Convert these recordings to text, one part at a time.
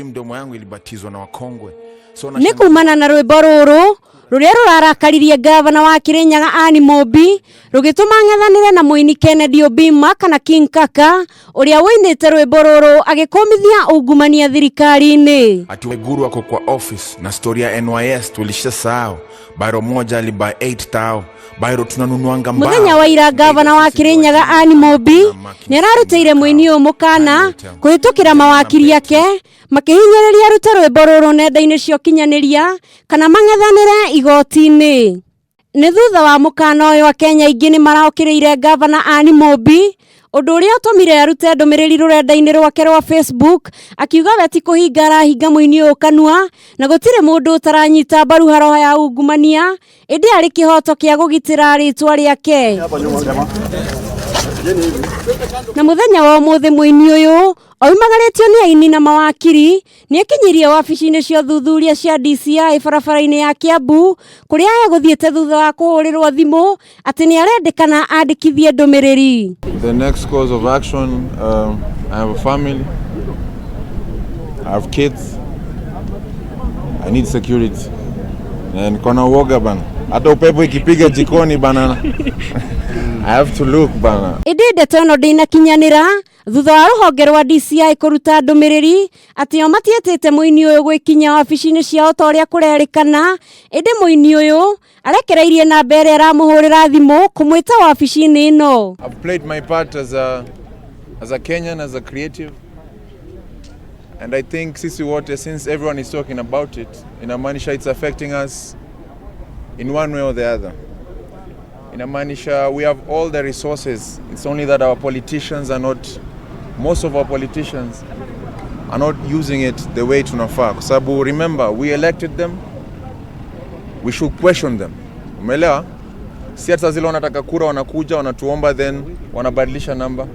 Mdomo yangu ilibatizwa na wakongwe so Nĩ kumana na rwĩmbo rũrũ rũrĩa rũrarakaririe ngavana wa Kirinyaga Anne Mumbi, rũgĩtũma ang'ethanĩre na mũini Kennedy Obima kana King Kaka ũrĩa ũinĩte rwĩmbo rũrũ agĩkũmithia ungumania thirikari-inĩ. Ati Waiguru wako kwa office na story ya NYS tulishasahau. Bairo moja alibuy 8 tao, bairo tunanunuanga mbao. Muthenya wa ira, ngavana wa Kirinyaga Anne Mumbi nĩ ararutĩire mũini ũyũ mũkana kũhĩtũkĩra mawakiri ake, makĩhinyĩrĩria arute rwĩmbo rũrũ nenda-inĩ cia ũkinyanĩria kana mang'ethanĩre igoti-inĩ. Nĩ thutha wa mũkana ũyũ, Akenya aingĩ nĩ maraũkĩrĩire ngavana Anne Mumbi, ũndũ ũrĩa ũtũmire arute ndũmĩrĩri rũrenda-inĩ rwake rwa Facebook akiuga we ti kũhinga arahinga mũini ũyũ kanua na gũtirĩ mũndũ ũtaranyita mbaru haroha ya ungumania, ĩndĩ arĩ kĩhoto kĩa kũgitĩra rĩtwa rĩake. Na mũthenya wa ũmũthĩ, mũini ũyũ oimagarĩtio nĩ aini na mawakiri nĩ akinyirie wabici-inĩ cia ũthuthuria cia DCI barabara-inĩ ya Kiambu, kũrĩa egũthiĩte thutha wa kũhũrĩrwo thimũ atĩ nĩ arendekana andĩkithie ndũmĩrĩri. The next course of action, I have a family, I have kids, I need security. Na niko na uoga bana, hata upepo ikipiga jikoni bana, I have to look bana. Ĩndĩ ndeto ĩno ndĩnakinyanĩra thutha wa rũhonge rwa DCI kũruta ndũmĩrĩri atĩ o matiĩtĩte mũini ũyũ gwĩkinya wabici-inĩ ciao ta ũrĩa kũrerĩkana, ĩndĩ mũini ũyũ arekereirie namba ĩrĩa ĩramũhũrĩra thimũ kũmwĩta wabici-inĩ ĩno. I've played my part as a Kenyan, as a creative. And I think sisi wote, since everyone is talking about it, inamaanisha it's affecting us in one way or the other. Inamaanisha we have all the resources. It's only that our politicians are not, most of our politicians are not using it the way tunafaa. Kwa sababu remember, we elected them, we should question them. Umeelewa? Si hata zile wanataka kura wanakuja wanatuomba then wanabadilisha namba.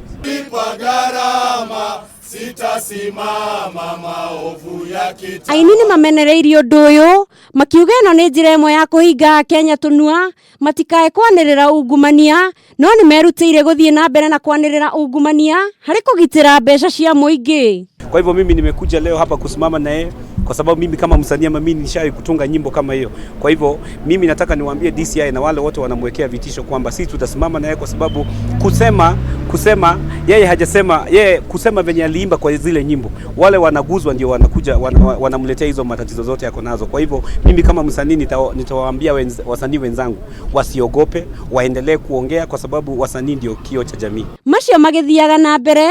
Gharama sitasimama maovu yakita Aini nĩ mamenereirie ũndũ ũyũ makiuga ĩno nĩ njĩra ĩmwe ya kũhinga Akenya tũnua matikae kwanĩrĩra ungumania, no nĩ merutĩire gũthiĩ na mbere na kwanĩrĩra ungumania harĩ kũgitĩra mbeca cia mũingĩ. Kwa hivyo mimi nimekuja leo hapa kusimama na yeye kwa sababu mimi kama msanii ama mimi nishawahi kutunga nyimbo kama hiyo. Kwa hivyo mimi nataka niwaambie DCI na wale wote wanamwekea vitisho kwamba sisi tutasimama na yeye, kwa sababu kusema yeye hajasema, yeye kusema venye aliimba kwa zile nyimbo, wale wanaguzwa ndio wanakuja wanamletea hizo matatizo zote yako nazo. Kwa hivyo mimi kama msanii nitawaambia wasanii wenzangu wasiogope, waendelee kuongea kwa sababu wasanii ndio kioo cha jamii. Macio magĩthiaga na mbere,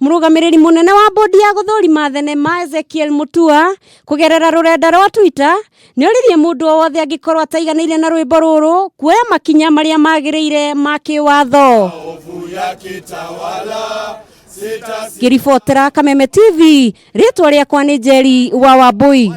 mũrũgamĩrĩri mũnene wa bodi ya gũthũrima thenema Ezekiel Mutua kũgerera rũrenda rwa Twitter nĩ oririe mũndũ o wothe angĩkorwo ataiganĩire na rwĩmbo rũrũ kuoya makinya marĩa magĩrĩire ma kĩwatho. Maovu yakitawala sitasimama. Ngĩribotera Kameme TV, rĩtwa rĩakwa nĩ Njeri wa Wambui.